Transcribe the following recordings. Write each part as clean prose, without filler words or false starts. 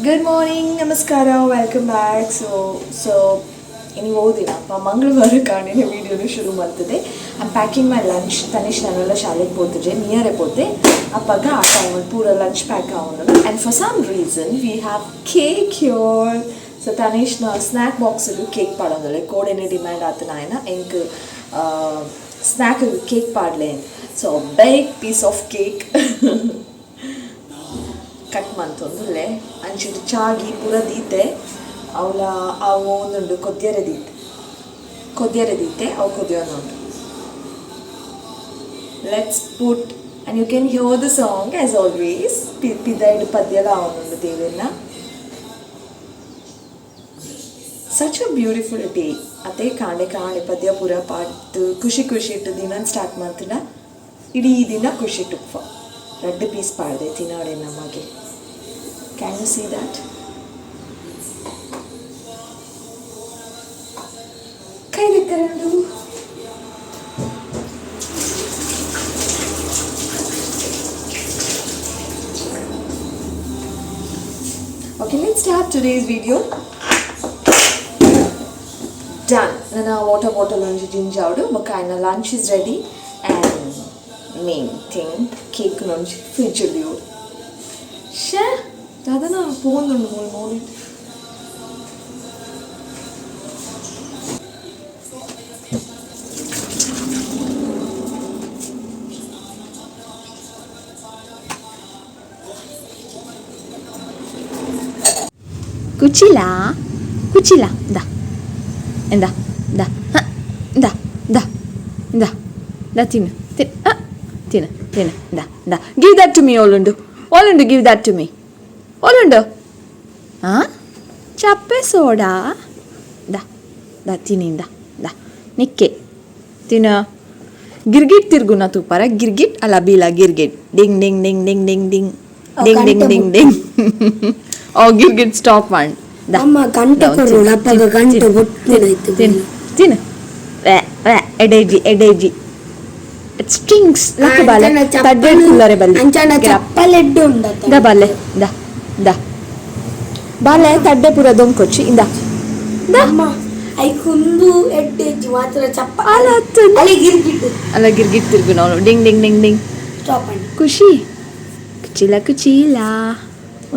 Good morning, ನಮಸ್ಕಾರ, welcome back. So so ಇನಿ ಓದಿನಪ್ಪ ಮಂಗಳವಾರ ಕಾಣಿನ ವೀಡಿಯೋನು ಶುರು ಮಾಡ್ತದೆ. I'm packing my lunch. Tanish ನಾನೆಲ್ಲ ಶಾಲೆಗೆ ಪೋತುಜೆ, ನಿಯರೇ ಪೋತೆ. ಅಪ್ಪಗ ಆ ಟೈಮಲ್ಲಿ ಪೂರ ಲಂಚ್ ಪ್ಯಾಕ್ ಆವೊಂದು. And for some reason we have cake here. So ತನಿಷ್ನ snack ಬಾಕ್ಸಿಗೆ cake ಪಾಡೊಂದುಲ್ಲೆ. ಕೋಡೆನೆ ಡಿಮ್ಯಾಂಡ್ ಆತನ ಆಯ್ನ ಎಂಕ್ ಸ್ನ್ಯಾಕ್ ಕೇಕ್ ಪಾಡ್ಲೆ. So big piece of cake cut ಮಂತೊಂದುಲ್ಲೆ. ಅಂಚಿಡ್ ಚಾಗಿ ಪೂರ ದೀತೆ. ಅವಳ ಅವು ಒಂದುಂಡು, ಕೊದ್ಯರೆ ದೀತೆ, ಕೊದ್ಯರೆ ದೀತೆ. ಅವು ಕೊದ್ಯೋನುಂಡು. Let's put, and you can hear the song as always. ಪಿದೈಡ್ ಪದ್ಯಲ ಅವನುಂಡು ದೇವೆರ್ನ. ಸಚ್ ಅ ಬ್ಯೂಟಿಫುಲ್ ಡೇ ಅದೇ. ಕಾಂಡೆ ಕಾಂಡೆ ಪದ್ಯ ಪೂರ ಪಾಡ್ದು ಖುಷಿ ಖುಷಿ ಇಟ್ಟು ದಿನ ಸ್ಟಾರ್ಟ್ ಮಾಡ್ತಿಲ್ಲ, ಇಡೀ ದಿನ ಖುಷಿ ಟುಪ್ಪ. ರಡ್ಡ್ ಪೀಸ್ ಪಾಡ್ದೆ ತಿನ್ನಾಡೆ ನಮಗೆ. Can you see that? ಕೈ ಕರೆಂಡು. Okay, let's start today's video. Done. ನನ್ನ ವಾಟರ್ ಬಾಟಲ್ ಒಂಜಿ ಜಿಂಜಾವಡು ಬೊಕ್ಕ ಆಯ್ನ lunch is ready. And main thing, cake ಒಂಜಿ ಫ್ರಿಜ್ ದೀವೊಡು. ಶೇ, ದಾದನ ಪೋಂದುಂಡು ಮೂಲು ಮೂಲು. ಕುಚಿಲ ಕುಚಿಲ, ಇಂದ ಇಂದ ಇಂದ, ಇಂದ ಇಂದ ಇಂದ ಇಂದ, ತಿನ್ನು ತಿನ್ನು ತಿನ್ನು ತಿನ್ನು, ಇಂದ ಇಂದ. Give that to me. ಓಲುಂಡು ಓಲುಂಡು? Give that to me. ಓಲುಂಡು? ಹಾಂ, ಚಪ್ಪೆ ಸೋಡಾ. The the, ತಿನ್ನಿ, ಇಂದ the, Nikke ತಿನ್ನ. ಗಿರ್ಗಿಟ್ ತಿರ್ಗುನ ತೂಪಾರ? ಗಿರ್ಗಿಟ್ ಅಲ್ಲ ಬೀಲ ಗಿರ್ಗಿಟ್. Ding ding ding ding ding ding ding ding ding ding. ಓ, ಗಿರ್ಗಿಟ್ ಸ್ಟಾಪ್ ಮಾಡಿ. ಅಮ್ಮ ಗಂಟೆ ಕೊಡು ಅಪ್ಪಗ, ಗಂಟೆ ಬೊಟ್ಟಿನಾಯ್ತು. ತಿನ್ನು ತಿನ್ನು. ಎಡೇಜಿ ಎಡೇಜಿ, it stings. ಲಕ್ಕ ಬಾಲೆ, ತಡ್ಡೆ ಕುಲ್ಲರೆ ಬಲ್ಲಿ. ಅಂಚನ ಚಪ್ಪಲೆಡ್ಡು ಉಂಡತ್ತ. The ಬಾಲೆ, the the ಬಾಲೆ, ತಡ್ಡೆ ಪೂರ ದೊಂಕೊಚ್ಚಿ, ಇಂದ the. ಅಮ್ಮ, ಐಕೊಂದು ಎಡ್ಡೆಜ್ಜಿ ಮಾತ್ರ ಚಪ್ಪ. ಅಲ್ಲ ಅತ್ತುಂಡು. ಅಲ್ಲಿ ಗಿರ್ಗಿಟ್ಟು. ಅಲ್ಲ, ಗಿರ್ಗಿಟ್ ತಿರ್ಗು ನಾವು. Ding ding ding ding. Stop and. Khushi ಕುಚಿಲ ಕುಚಿಲ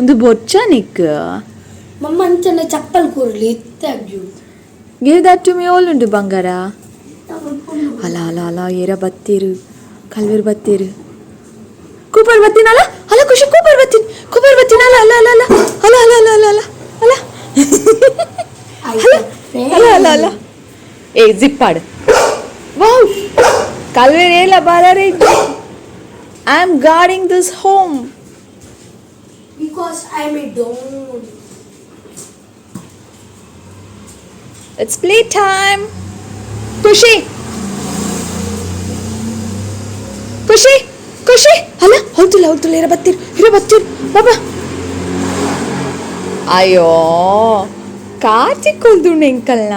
ಒಂದು ಬೊಚ್ಚ ನಿಕ್. ಮಮ್ಮ, ಅಂಚನ chappal ಕೂರ್ಲಿ ಇತ್ತಾಗ್ಯು. Give that to me. ಓಲುಂಡು ಬಂಗಾರ? ಅಲ್ಲ ಅಲ್ಲ ಅಲ್ಲ, ಏರ ಬತ್ತೀರು, ಕಲ್ವೇರು ಬತ್ತೀರು. ಕೂಪರ್ ಬತ್ತೀನಲ್ಲ. ಅಲ್ಲ ಖುಷಿ, ಕೂಪರ್ ಬತ್ತೀನಿ, ಕೂಪರ್ ಬತ್ತೀನಿ. ಅಲ್ಲ ಅಲ್ಲ ಅಲ್ಲ ಅಲ್ಲ ಅಲ್ಲ ಅಲ್ಲ ಅಲ್ಲ ಅಲ್ಲ ಅಲ್ಲ ಅಲ್ಲ ಅಲ್ಲ ಅಲ್ಲ ಅಲ್ಲ. ಏ, ಜಿಪ್ಪಾಡು. ವಾವ್, ಕಲ್ವೇರು ಏಲ ಬಾರರೆ. I am guarding this home. Because I am a don. It's play time. ಖುಷಿ ಖುಷಿ ಖುಷಿ. ಅಲ್ಲ, ಹೌದಿಲ್ಲ ಹೌದಿಲ್ಲ, ಇರ ಬತ್ತೀರ್, ಇರ ಬತ್ತೀರ್ ಬಾಬಾ. ಅಯ್ಯೋ, ಕಾರ್ತಿಕ್ ಕೊಲ್ದುಂಡು ಎಂಕಲ್ನ.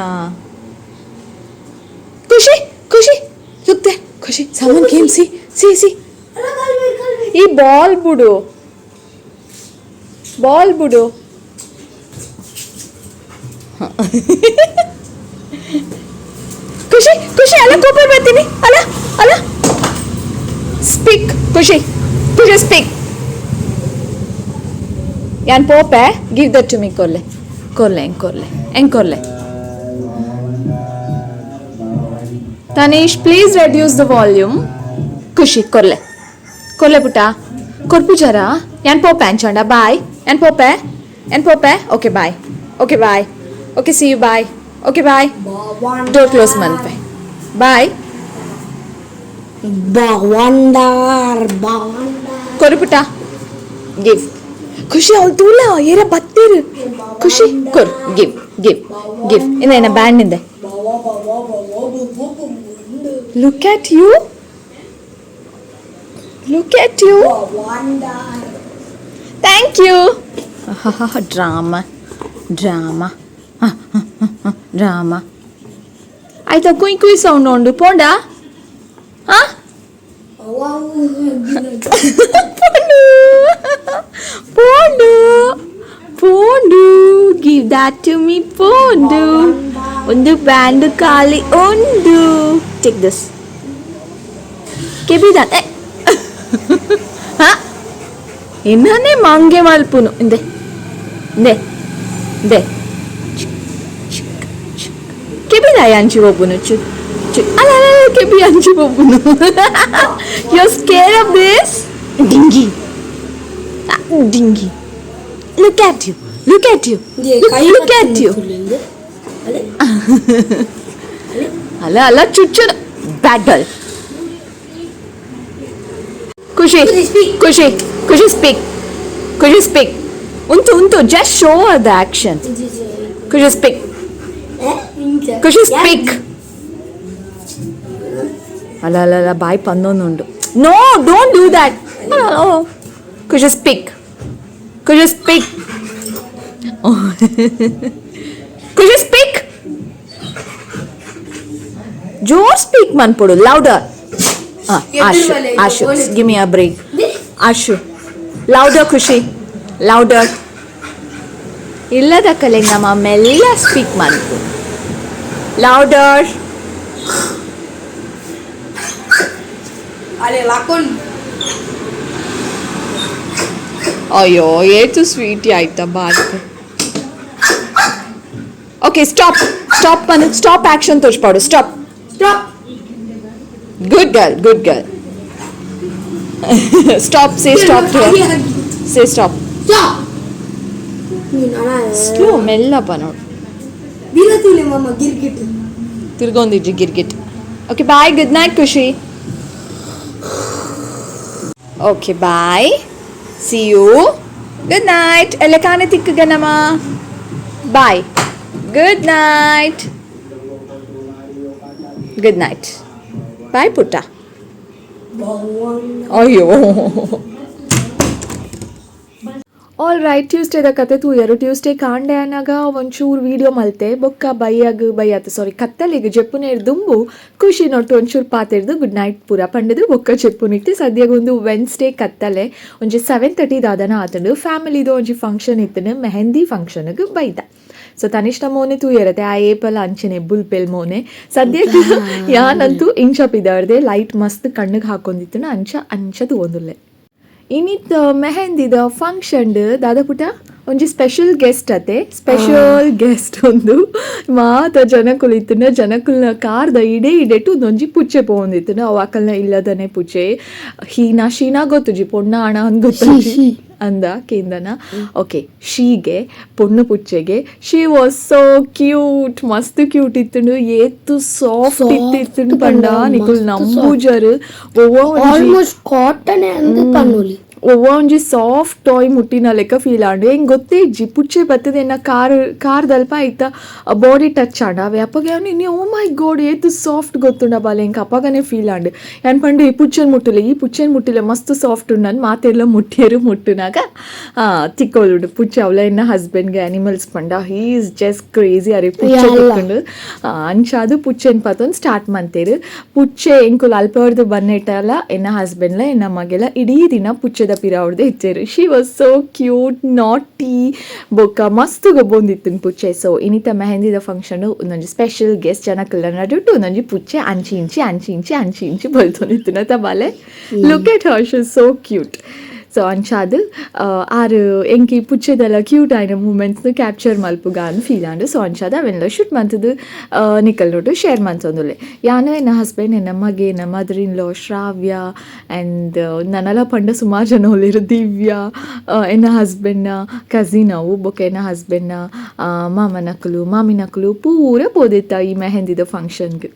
ಖುಷಿ ಖುಷಿ, look there. ಖುಷಿ, someone came. See, see, see. ಅಲ್ಲ, ಕಲ್ವೇರು ಕಲ್ವೇರು. ಈ ಬಾಲ್ ಬಿಡು, ಬಾಲ್ ಬಿಡು. ಖುಷಿ ಖುಷಿ, ಅಲ್ಲ ಕೂಪರ್ ಬರ್ತೀನಿ. ಅಲ್ಲ ಅಲ್ಲ, ಸ್ಪೀಕ್ ಖುಷಿ, ಖುಷಿ ಸ್ಪೀಕ್. ಯಾನ್ ಪೋಪೆ. Give that to me. ಕೊರ್ಲೆ ಕೊರ್ಲೆ, ಹೆಂಗ್ ಕೊರ್ಲೆ, ಹೆಂಗ್ ಕೊರ್ಲೆ. Tanish, please reduce the volume. ಖುಷಿ, ಕೊರ್ಲೆ ಕೊರ್ಲೆ ಪುಟ್ಟ, ಕೊರ್ಪುಜಾರ? ಯಾನ್ ಪೋಪೆ ಅಂಚಂಡ. ಬಾಯ್. ಯಾನ್ ಪೋಪೆ, ಯಾನ್ ಪೋಪೆ. Okay, bye. Okay, bye. Okay, see you. Bye. Okay, bye. Door close ಮನ್ಪೆ. ಬಾಯ್. ಬಾವಂಡಾರ್ ಬಾವಂಡಾರ್. ಕೊರು ಪುಟ್ಟ, ಗಿವ್. ಖುಷಿ, ಅವಳು ತೂಲ, ಏರ ಬತ್ತೀರು. ಖುಷಿ, ಕೊರು. Give give give. ಇಂದ ಏನ ಬ್ಯಾಂಡ್ ಇಂದೆ. Look at you, look at you. ಬಾವಂಡಾರ್. Thank you. Drama drama drama. ಆಯ್ತಾ? ಕುಯ್ ಕುಯ್ ಸೌಂಡ್ ಉಂಡು. ಪೋಂಡಾ? ಹಾ, ಪೋಂಡು ಪೋಂಡು. Leave that to me ಪೋಂಡು. ಒಂದು ಬ್ಯಾಂಡ್ ಖಾಲಿ ಉಂಡು. Take this. ಕೆಬಿದ ಹಾ ಎನ್ನನೇ ಮಂಗೆ ಮಲ್ಪುನು. ಇಂದೆ ಇಂದೆ ಇಂದೆ ಕೆಬಿದಾಯ ಅಂಚಿ ಒಬ್ಬನು ಚು ಚು ಅಲ್ಲ ಅಲ್ಲ ಅಲ್ಲ, ಕೆಬಿ ಅಂಚಿ ಒಬ್ಬನು. You scare of this? Dinghy dinghy. Look at you, look at you, look at you. ಅಲ್ಲ ಅಲ್ಲ, ಚುಚ್ಚು ಬ್ಯಾಡ್ girl. Khushi, Khushi, Khushi, speak. Khushi, speak. ಉಂಟು ಉಂಟು. Just show the action. Khushi, speak. Khushi, speak. ಅಲ್ಲ ಅಲ್ಲ ಅಲ್ಲ, boy ಪಂದೊಂದುಂಡು. No, don't do that. Khushi, speak. Khushi, speak. Khushi, speak. ಜೋರ್ speak ಮನ್ಪೊಡು, louder. Ashu, Ashu, give me a break. Ashu, louder. Khushi, louder. ಇಲ್ಲದ ಕಲೆ ನಮ್ಮ ಮೆಲ್ಲ speak ಮನ್ಪು, louder. ಅಯ್ಯೋ, ಏತು ಸ್ವೀಟಿ ಆಯ್ತಾ ಬಾತ್. Okay, stop, stop ಅನ್ನು ಸ್ಟಾಪ್ ಆಕ್ಷನ್ ತೋರಿಸ್ಪಾಡು. Stop. Stop. Good girl, good girl. Stop. Say stop to, say stop. Stop. Slow, ಮೆಲ್ಲಪ್ಪ ನೋಡು. ಮಾಮ Girgit. ತಿರ್ಗೊಂದಿಜ್ಜಿ Girgit. Okay, bye, good night Khushi. Okay, bye, see you, good night. ಎಲ್ಲ ಕಾಣೆ ತಿಕ್ಕಗನಮ್ಮ. Bye, good night, good night. Bye ಪುಟ್ಟ. ಅಯ್ಯೋ. ಆಲ್ right, ಟ್ಯೂಸ್ಡೇದ ಕತೆ ತೂಯರು. Tuesday ಕಾಂಡೆ ಅನ್ನಾಗ ಒಂಚೂರು video ಮಲ್ತೆ. ಬೊಕ್ಕ ಬೈಯಾಗ ಬೈಯಾತ, ಸಾರಿ, ಕತ್ತಲಿಗೆ ಜೆಪ್ಪುನೇರ್ ದುಂಬು ಖುಷಿ ನೋಡ್ತು ಒಂಚೂರು ಪಾತೆರ್ದು ಗುಡ್ ನೈಟ್ ಪೂರ ಪಂಡದು ಬೊಕ್ಕ ಜೆಪ್ಪುನಿತ್ತು. ಸದ್ಯಗ ಒಂದು ವೆನ್ಸ್ಡೇ ಕತ್ತಲೆ ಒಂಜಿ 7:30 ದಾದನ ಆತಂಡು. ಫ್ಯಾಮಿಲಿದು ಒಂಜಿ ಫಂಕ್ಷನ್ ಇತ್ತನು, ಮೆಹಂದಿ ಫಂಕ್ಷನ್ಗೆ ಬೈದ. ಸೊ ತನಿಷ್ಠ ಮೋನೆ ತೂಯರತೆ, ಆ ಏಪಲ ಅಂಚನೆ ಬುಲ್ಪೆಲ್ ಮೋನೆ. ಸದ್ಯಕ್ಕೆ ಯಾನಂತೂ ಇಂಚ ಪಿದಾರ್ದೆ ಲೈಟ್ ಮಸ್ತ್ ಕಣ್ಣಿಗೆ ಹಾಕೊಂಡಿತ್ತು, ಅಂಚ ಅಂಚ ತೂವೊಂದುಲ್ಲೆ. ಇನ್ನಿತ್ ಮೆಹಂದಿದ ಫಂಕ್ಷನ್ ದಾದ ಪುಟ ಒಂಜಿ ಸ್ಪೆಷಲ್ ಗೆಸ್ಟ್ ಅತೆ. ಸ್ಪೆಷಲ್ ಗೆಸ್ಟ್ ಒಂದು ಮಾತ ಜನಕುಲು ಇತ್ತುನ. ಜನಕುಲ್ನ ಕಾರ್ದ ಇಡೇ ಇಡೆಟು ಒಂದೊಂಜಿ ಪುಚ್ಚೆ ಪೋವೊಂದಿತ್ತುನ. ಅವು ಅಕಲ್ನ ಇಲ್ಲದನೆ ಪುಚ್ಚೆ. ಹೀನಾ ಶೀನಾ ಗೊತ್ತುಜಿ, ಪೊಣ್ಣ ಅಣ ಅಂದ್ ಗೊತ್ತುಜಿ ಅಂದ ಕೇಂದನ. ಓಕೆ, ಶೀಗೆ ಪೊಣ್ಣು ಪುಚ್ಚೆಗೆ. She was so cute, ಮಸ್ತ್ ಕ್ಯೂಟ್ ಇತ್ತುಂಡು. ಏತು ಸಾಫ್ಟ್ ಇತ್ತು ಇತ್ತುಂಡು ಪಂಡ ನಿಕುಲ್ ನಂಬುಜರು. ಒವ್ವ ಆಲ್ಮೋಸ್ಟ್ ಕಾಟನ್ ಅಂದ್ ಪನ್ನೊಲಿ. ಒವ್ವ ಒಂಜಿ ಸಾಫ್ಟ್ ಟಾಯ್ ಮುಟ್ಟಿನ ಲೆಕ್ಕ ಫೀಲ್ ಆಂಡ್. ಎಂಕ್ ಗೊತ್ತೇ ಇಜ್ಜಿ ಪುಚ್ಚೆ ಬತ್ತದ ಎನ್ನ ಕಾರ್ ಕಾರ್ದಲ್ಪ ಐತ ಬಾಡಿ ಟಚ್ ಆಂಡ್. ಅವೆ ಅಪ್ಪಗೆ ಅವನು ಇನ್ನಿ ಓ ಮೈ ಗಾಡ್, ಏತು ಸಾಫ್ಟ್ ಗೊತ್ತುಂಡ ಬಾಲೆ. ಎಂಕ್ ಅಪ್ಪಗನೆ ಫೀಲ್ ಆಂಡ್. ಯಾನ್ ಪಂಡೆ ಈ ಪುಚ್ಚೆನ್ ಮುಟ್ಟುಲೆ, ಈ ಪುಚ್ಚೆನ್ ಮುಟ್ಟುಲೆ, ಮಸ್ತ್ ಸಾಫ್ಟ್ ಉಂಡು ನನ್ ಮಾತೆಲ್ಲ ಮುಟ್ಟಿಯರು. ಮುಟ್ಟುನಾಗ ತಿಕ್ಕೋಲುಂಡು ಪುಚ್ಚೆ. ಅವಳ ಎನ್ನ ಹಸ್ಬೆಂಡ್ಗೆ ಅನಿಮಲ್ಸ್ ಪಂಡ he is just crazy. ಅರೆ ಪುಚ್ಚೆ ತಿಕ್ಕೊಂಡು ಅಂಚಾದು ಪುಚ್ಚೆನ್ ಪತ್ತೊಂದು ಸ್ಟಾರ್ಟ್ ಮಂತೇರು. ಪುಚ್ಚೆ ಎಂಕುಲು ಅಲ್ಪವರ್ದು ಬನ್ನೆಟ್ಟಲ್ಲ ಎನ್ನ ಹಸ್ಬೆಂಡ್ಲ ಎನ್ನ ಮಗೆಲ ಇಡೀ ದಿನ ಪುಚ್ಚೆದ ಪಿರಾವ್ಡ್ದೆ ಇಚ್ಚೇರು. She was so cute, naughty, ಬೊಕ್ಕ ಮಸ್ತ್ ಗೊಬ್ಬೊಂದಿತ್ತು ಪುಚ್ಚೆ. ಸೊ ಇನಿತ ಮೆಹಂದಿದ ಫಂಕ್ಷನ್ ಒಂದೊಂಜಿ ಸ್ಪೆಷಲ್ ಗೆಸ್ಟ್ ಜನಕುಲ್ಲ ನಡುಟು ಒಂದೊಂಜಿ ಪುಚ್ಚೆ ಅಂಚಿ ಇಂಚಿ ಅಂಚಿ ಇಂಚಿ ಅಂಚಿ ಇಂಚಿ ಬಲ್ತೊಂದಿತ್ತು ಬಾಲೆ. Look at her, she so cute. So ಅಂಚಾದ್ ಆರು ಎಂಕಿ ಪುಚ್ಚೆದೆಲ್ಲ ಕ್ಯೂಟ್ ಆಯ್ನ ಮೂಮೆಂಟ್ಸ್ನ ಕ್ಯಾಪ್ಚರ್ ಮಲ್ಪುಗ ಅಂದ್ ಫೀಲ್ ಆಂಡ್. ಸೊ ಅಂಚಾದ್ ಅವೆಲ್ಲ ಶೂಟ್ ಮಂತದು ನಿಕಲ್ ನೋಟು ಶೇರ್ ಮಂತೊಂದುಲ್ಲೆ. ಯಾನು ಎನ್ನ ಹಸ್ಬೆಂಡ್, ಎನ್ನ ಮಗೆ, ಎನ್ನ mother in law Shravya and ನನಲ ಪಂಡ ಸುಮಾರು ಜನ ಉಲ್ಲೆರ್. ದಿವ್ಯಾ, ಎನ್ನ ಹಸ್ಬೆಂಡ್ನ ಕಸಿನ್ ಅವು, ಬೊಕ್ಕ ಎನ್ನ ಹಸ್ಬೆಂಡ್ನ ಮಾಮನಕುಲು ಮಾಮಿನಕುಲು ಪೂರ ಪೋದಿತ್ತ ಈ ಮೆಹಂದಿದ ಫಂಕ್ಷನ್ಗೆ.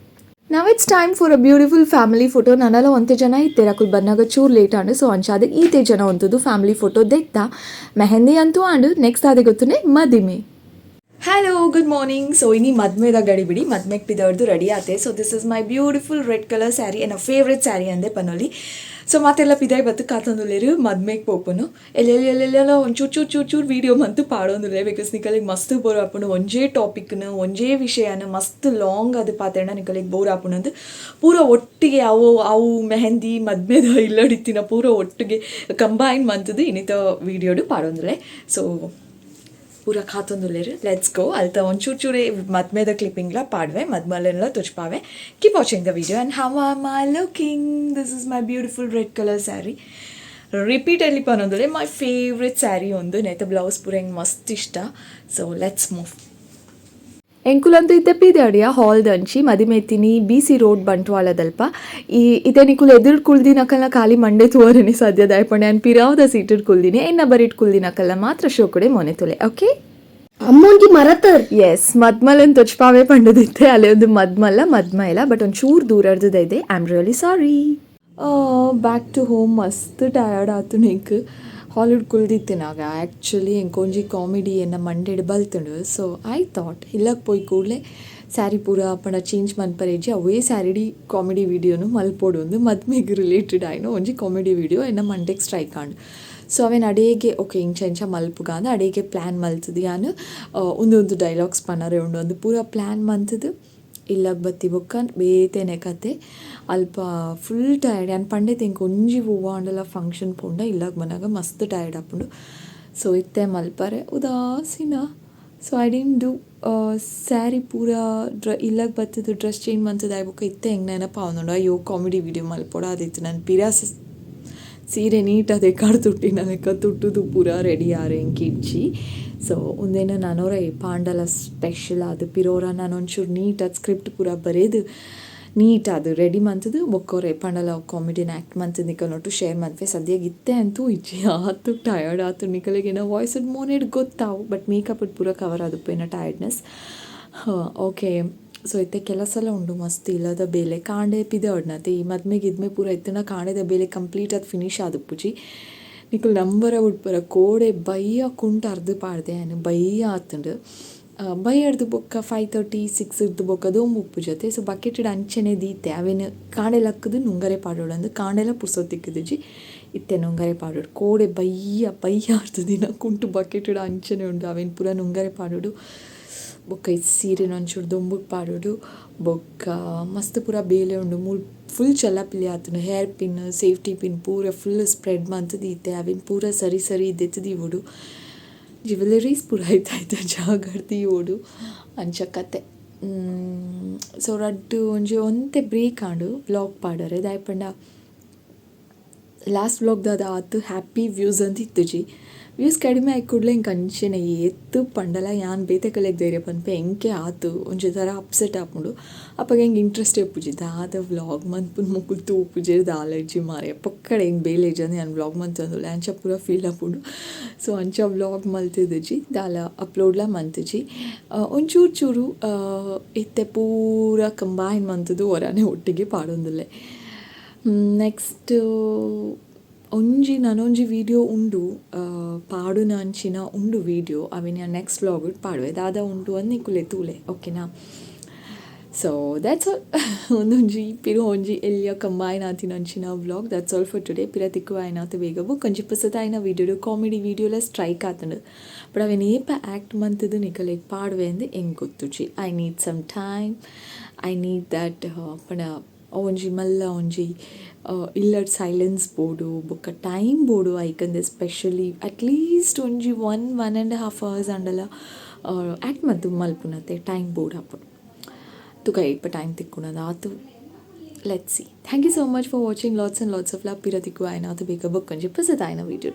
Now it's time for a beautiful family photo. ನನಲ ಒಂತೆ ಜನ ಇತ್ತೆರ್, ಅಕುಲು ಬನ್ನಗ ಚೂರು ಲೇಟ್ ಆಂಡ್. ಸೊ ಅಂಚಾದ್ ಈತೆ ಜನ ಒಂತುದು ಫ್ಯಾಮಿಲಿ ಫೋಟೋ ದೆತ್ತ. ಮೆಹಂದಿ ಅಂತೂ ಆಂಡ್, ನೆಕ್ಸ್ಟ್ ಆದೆ ಗೊತ್ತುನೆ ಮದಿಮೆ. Hello, good morning. So ಇನಿ ಮದ್ಮೆದ ಗಡಿಬಿಡಿ, ಮದ್ಮೆಗೆ ಪಿದರ್ದು ರೆಡಿ ಆತೆ. So this is my beautiful red colour sari, ಎನ್ನ ಫೇವ್ರೆಟ್ ಸ್ಯಾರಿ ಅಂದೆ ಪನೊಲಿ. ಸೊ ಮಾತೆಲ್ಲ ಪಿದಾಯ್ ಬತ್ತು ಕಾತೊಂದುಲ್ಲೆರ್ ಮದ್ಮೆಗೆ ಪೋಪುನು. ಎಲ್ಲೆಲ್ಲೆಲ್ಲೆಲ್ಲ ಒಂಚೂರು ಚೂರು ಚೂರು ಚೂರು ವೀಡಿಯೋ ಮಂತು ಪಾಡೊಂದುಲ್ಲೆ, because ನಿಕಲಿಗೆ ಮಸ್ತ್ ಬೋರ್ ಆಪುಂಡು. ಒಂಜೇ ಟಾಪಿಕ್ನು ಒಂಜೇ ವಿಷಯನ ಮಸ್ತ್ ಲಾಂಗ್ ಅದು ಪಾತೆರ್ಂಡ ನಿಕಲಿಗೆ ಬೋರ್ ಆಪುಂಡು. ಪೂರ ಒಟ್ಟಿಗೆ ಅವು ಅವು ಮೆಹಂದಿ ಮದ್ಮೆದ ಇಲ್ಲಡಿತ್ತಿನ ಪೂರ ಒಟ್ಟಿಗೆ ಕಂಬೈನ್ ಮಂತುದು ಇನ್ನಿತ ವೀಡಿಯೋಡು ಪಾಡೊಂದುಲ್ಲೆ. ಸೊ ಪೂರ ಪೂರ ಕಾತೊಂದುಲ್ಲೆರ್. Let's go. ಅಲ್ತ ಒಂಚೂರು ಚೂರೇ ಮದ್ಮೆದ ಕ್ಲಿಪ್ಪಿಂಗ್ಲ ಪಾಡ್ವೆ, ಮದ್ಮಲೆನ್ಲ ತೊಜ್ಪಾವೆ. Keep watching the video. And how am I looking? This is my beautiful red color saree. Repeatedly ಪನೊಂದುಲ್ಲೆ, my favourite sari ಒಂದು. ನೆತ್ತ ಬ್ಲೌಸ್ ಪೂರ ಎಂಕ್ ಮಸ್ತ್ ಇಷ್ಟ. So let's move. ಎಂಕುಲಂತೂ ಇತ್ತೆ ಪಿದಾಡಿಯ ಹಾಲ್ದಂಚಿ. ಮದಿಮೆತಿನಿ ಬಿ.ಸಿ ರೋಡ್, ಬಂಟ್ವಾಳದಲ್ಪ. ಈ ಇತ್ತೆ ನಿಕುಲು ಎದುರು ಕುಲ್ದಿನಕಲ್ನ ಖಾಲಿ ಮಂಡೆ ತೂವರೆನೆ ಸಾಧ್ಯ. ದಾಯೆ ಯಾನ್ ಪಿರಾವುದ ಸೀಟುಡ್ ಕುಲ್ದಿನಿ. ಎನ್ನ ಬರಿಟ್ ಕುಲ್ದಿನಕಲ್ನ ಮಾತ್ರ ಶೋಕುಡೆ ಮೋನೆ ತುಲೆ, ಓಕೆ? ಅಮ್ಮೊಂಜಿ ಮರತರ್. ಎಸ್, ಮದ್ಮಲನ್ ತೊಚ್ಪಾವೆ ಪಂಡದಿತ್ತೆ. ಅಲ್ಲೇ ಒಂದು ಮದ್ಮಲ್ಲ ಮದ್ಮ ಇಲ್ಲ, ಬಟ್ ಒಂದು ಚೂರು ದೂರ ಇದೆ. I am really sorry. Back to home. ಮಸ್ತ್ ಟಯರ್ಡ್ ಆತು ನಿಂಕ್. ಹಾಲಿವುಡ್ ಕುಲ್ದಿತ್ತಿನಾಗ ಆ್ಯಕ್ಚುಲಿ ಎಂಕೊಂಜಿ ಕಾಮಿಡಿ ಎನ್ನ ಮಂಡೆಡ್ ಬಲ್ತುಂಡು. ಸೊ I thought, ಇಲ್ಲಕ್ಕೆ ಪೋಯಿ ಕೂಡಲೇ ಸ್ಯಾರಿ ಪೂರ ಪಂಡ ಚೇಂಜ್ ಮನ್ಪರೇಜಿ, ಅವೇ ಸ್ಯಾರಿಡಿ ಕಾಮಿಡಿ ವೀಡಿಯೋನು ಮಲ್ಪೊಡು ಒಂದು. ಮದ್ಮೆಗ್ ರಿಲೇಟೆಡ್ ಆಯ್ನ ಒಂಜಿ ಕಾಮಿಡಿ ವೀಡಿಯೋ ಎನ್ನ ಮಂಡೆಗ್ ಸ್ಟ್ರೈಕ್ ಆಂಡ್. ಸೊ ಅವೇನು ಅಡೇಗೆ ಓಕೆ, ಇಂಚ ಇಂಚ ಮಲ್ಪುಗ ಅಂದ್ ಅಡೇಗೆ ಪ್ಲ್ಯಾನ್ ಮಲ್ತದು. ಯಾನ್ ಒಂದು ಒಂದು ಡೈಲಾಗ್ಸ್ ಪನರೆ ಉಂಡು ಅಂದ್ ಪೂರ ಪ್ಲ್ಯಾನ್ ಮಂತದು. ಇಲ್ಲಗ್ ಬತ್ತಿ ಬೊಕ್ಕ ಬೇತೆನೆ ಕತೆ. ಅಲ್ಪ ಫುಲ್ ಟಯರ್ಡ್. ಯಾನ್ ಪಂಡೆ, ಎಂಕ್ ಒಂಜಿ ಒವ್ವ ಆಂಡಲ ಫಂಕ್ಷನ್ ಪೋಂಡ ಇಲ್ಲಗ್ ಬನ್ನಗ ಮಸ್ತ್ ಟಯರ್ಡ್ ಆಪುಂಡು. ಸೊ ಇತ್ತೆ ಮಲ್ಪರೆ ಉದಾಸೀನ. ಸೊ I didn't do. Sari ಪೂರ ಇಲ್ಲಗ್ ಬತ್ತದು ಡ್ರೆಸ್ ಚೇಂಜ್ ಮಂತದು ಆಯ್ ಬೊಕ್ಕ ಇತ್ತೆ ಎಂಕ್ ನೆನಪಾವೊಂದುಂಡು, ಅಯ್ಯೋ, ಕಾಮಿಡಿ ವೀಡಿಯೋ ಮಲ್ಪೊಡಾದಿತ್ತು. ನಾನು ಪಿರ ಸೀರೆ ನೀಟಾದೆ ತುಟ್ಟಿನ ಲೆಕ್ಕ ತುಟ್ಟುದು ಪೂರ ರೆಡಿ ಆರೆ ಎಂಕ್ ಇಜ್ಜಿ. ಸೊ ಉಂದೇನು ನನೊರ ಪಾಂಡಲ ಸ್ಪೆಷಲ್ ಆದ್ ಪಿರೋರ ನಾನು ಒಂಚೂರು ನೀಟಾದ ಸ್ಕ್ರಿಪ್ಟ್ ಪೂರ ಬರೇದು, ನೀಟಾದ್ ರೆಡಿ ಮಂತದು ಬೊಕ್ಕೊರೆ ಪಂಡಲ ಕಾಮಿಡಿನ ಆ್ಯಕ್ಟ್ ಮಂತದು ನಿಕಲ್ನೊಟ್ಟು ಶೇರ್ ಮನ್ಪೆ. ಸದ್ಯಗೆ ಇತ್ತೆ ಅಂತೂ ಇಜ್ಜಿ, ಆತು ಟಯರ್ಡ್ ಆತು. ನಿಕಲೆಗ್ ಎನ್ನ ವಾಯ್ಸ್ ಮೋನೆಡ್ ಗೊತ್ತಾವು, ಬಟ್ ಮೇಕಪ್ ಪೂರ ಕವರ್ ಆದುಪ್ಪು ಎನ್ನ ಟಯರ್ಡ್ನೆಸ್. ಓಕೆ, ಸೊ ಇತ್ತೆ ಕೆಲಸ ಎಲ್ಲ ಉಂಡು ಮಸ್ತ್ ಇಲ್ಲದ ಬೇಲೆ. ಕಾಂಡೆ ಪಿದರ್ಡ್ನತೆ. ಈ ಮದ್ಮೆ ಗಿದ್ಮೆ ಪೂರ ಇತ್ತುಂಡ ಕಾಂಡೆದ ಬೇಲೆ ಕಂಪ್ಲೀಟ್ ಆದ್ ಫಿನಿಶ್ ಆದುಪ್ಪುಜಿ. ನಿಕುಲು ನಂಬರ ಉಡ್ಪರ, ಕೋಡೆ ಬಯ್ಯ ಕುಂಟು ಅರ್ದ್ ಪಾಡ್ದೆ ಯಾನ್. ಬಯ್ಯ ಆತುಂಡು. ಬಯ್ಯಡ್ದು ಬೊಕ್ಕ 5:30, 6 ಇರ್ದು ಬೊಕ್ಕ ದೊಂಬು ಉಪ್ಪುಜತೆ. ಸೊ ಬಕೆಟೆಡ್ ಅಂಚನೆ ದೀತೆ. ಅವೆನ್ ಕಾಂಡೆ ಲಕ್ಕುದು ನುಂಗರೆ ಪಾಡೊಡಂದು. ಕಾಂಡೆಲ ಪುರ್ಸೊತ್ತು ತಿಕ್ಕುದಿಜಿ. ಇತ್ತೆ ನುಂಗರೆ ಪಾಡೊಡು. ಕೋಡೆ ಬಯ್ಯ ಬಯ್ಯ ಅರ್ಧ ದಿನ ಕುಂಟು ಬಕೆಟೆಡ್ ಅಂಚನೆ ಉಂಡು. ಅವೆನ್ ಪೂರ ನುಂಗರೆ ಪಾಡೊಡು. ಬೊಕ್ಕ ಈ ಸೀರೆನ ಒಂಚೂರು ದೊಂಬುಗ್ ಪಾಡೊಡು. ಬೊಕ್ಕ ಮಸ್ತ್ ಪೂರ ಬೇಲೆ ಉಂಡು. ಮೂಲು ಫುಲ್ ಚಲ್ಲಪಿಲ್ಲಿ ಆತುಂಡು. ಹೇರ್ ಪಿನ್, ಸೇಫ್ಟಿ ಪಿನ್ ಪೂರ ಫುಲ್ ಸ್ಪ್ರೆಡ್ ಮಂತ್ ದೀತೆ. ಅವೆನ್ ಪೂರ ಸರಿ ಸರಿ ದೆತ್ತ್ ದೀವೊಡು. ಜ್ಯುವೆಲರೀಸ್ ಪೂರ ಐತ ಜಾಗಡ್ ದೀವೊಡು. ಅಂಚ ಕತೆ. ಸೊ ರಡ್ಡ್ ಒಂಜಿ ಒಂತೆ ಬ್ರೇಕ್ ಆಂಡು ವ್ಲಾಗ್ ಪಾಡರೆ. ದಾಯೆ ಪಂಡ ಲಾಸ್ಟ್ ವ್ಲಾಗ್ ದಾದ ಆತು ಹ್ಯಾಪಿ ವ್ಯೂಸ್ ಅಂತ ಇತ್ತುಜಿ. ವ್ಯೂಸ್ ಕಡಿಮೆ ಆಯಿ ಕೂಡಲೇ ಎಂಕ್ ಅಂಚೆನೆ ಏತ್ ಪಂಡಲ ಯಾನ್ ಬೇತೆ ಕಲೆಗ್ ಧೈರ್ಯ ಪನ್ಪೆ, ಎಂಕೆ ಆತು ಒಂಜಿ ಥರ ಅಪ್ಸೆಟ್ ಆಪುಂಡು. ಅಪಗ ಎಂಕ್ ಇಂಟ್ರೆಸ್ಟ್ ಇಪ್ಪುಜಿ. ದಾದ ವ್ಲಾಗ್ ಮನ್ಪುನ, ಮೊಕುಲು ತೂಪುಜೆರ್ ದಾಲ ಇಜ್ಜಿ ಮಾರ್ರೆ, ಪೊಕ್ಕಡೆ ಎಂಕ್ ಬೇಲೆ ಇಜ್ಜಂದೆ ಯಾನ್ ವ್ಲಾಗ್ ಮಂತೊಂದುಲ್ಲೆ, ಅಂಚ ಪೂರ ಫೀಲ್ ಆಪುಂಡು. ಸೊ ಅಂಚ ವ್ಲಾಗ್ ಮಲ್ತಿದಿಜಿ, ದಾಲ ಅಪ್ಲೋಡ್ಲ ಮಂತುಜಿ. ಒಂಚೂರು ಚೂರು ಇತ್ತೆ ಪೂರ ಕಂಬೈನ್ ಮಂತುದು ಒರಾನೆ ಒಟ್ಟಿಗೆ ಪಾಡೊಂದುಲ್ಲೆ. ನೆಕ್ಸ್ಟ್ ಒಂಜಿ ನನೊಂಜಿ ವೀಡಿಯೋ ಉಂಡು, ಪಾಡುನ ಅಂಚಿನ ಉಂಡು ವೀಡಿಯೋ. ಅವೆನ್ ಯಾನ್ ನೆಕ್ಸ್ಟ್ ವ್ಲಾಗ್ ಪಾಡುವೆ. ದಾದ ಉಂಡು ಅಂದ್ ನಿಕುಲೆ ತೂಲೆ, ಓಕೆನಾ? ಸೊ that's all. ಒಂದೊಂಜಿ ಪಿರ ಒಂಜಿ ಎಲ್ಯ ಕಂಬೈನ್ ಆತಿನ ಅಂಚಿನ vlog. That's all for today. ಪಿರ ತಿಕ್ಕುವ ಆಯ್ನಾತ್ ಬೇಗ ಬೊಕ್ಕ ಒಂಜಿ ಪೊಸತಾಯಿನ ವೀಡಿಯೋ. ಕಾಮಿಡಿ ವೀಡಿಯೋಲ ಸ್ಟ್ರೈಕ್ ಆತುಂಡು, ಬಟ್ ಅವೆನ್ ಏಪ ಆ್ಯಕ್ಟ್ ಮಂತುದು ನಿಕಲೆಗ್ ಪಾಡುವೆ ಅಂದ್ ಎಂಕ್ ಗೊತ್ತುಜಿ. I need some time. I need that ಪಂಡ ಒಂಜಿ ಮಲ್ಲ ಒಂಜಿ ಇಲ್ಲಡ್ ಸೈಲೆನ್ಸ್ ಬೋಡು, ಬೊಕ್ಕ ಟೈಮ್ ಬೋಡು ಐಕಂದ್. ಎಸ್ಪೆಷಲಿ ಅಟ್ಲೀಸ್ಟ್ ಒಂಜಿ 1, 1.5 ಅವರ್ಸ್ ಆಂಡಲ ಆ್ಯಕ್ಟ್ ಮಲ್ತ್ ಮಲ್ಪುನತೆ ಟೈಮ್ ಬೋಡಾಪುಂಡು. ತುಕ ಏಪ ಟೈಮ್ ತಿಕ್ಕುಂಡು ಆತು. Let's see. Thank you so much for watching. Lots and lots of love. ಪಿರ ತಿಕ್ಕುವ ಆಯ್ನಾತ್ ಬೇಗ ಬೊಕ್ಕ ಒಂಜಿ ಪೊಸತಾಯಿನ ವೀಡಿಯೋ.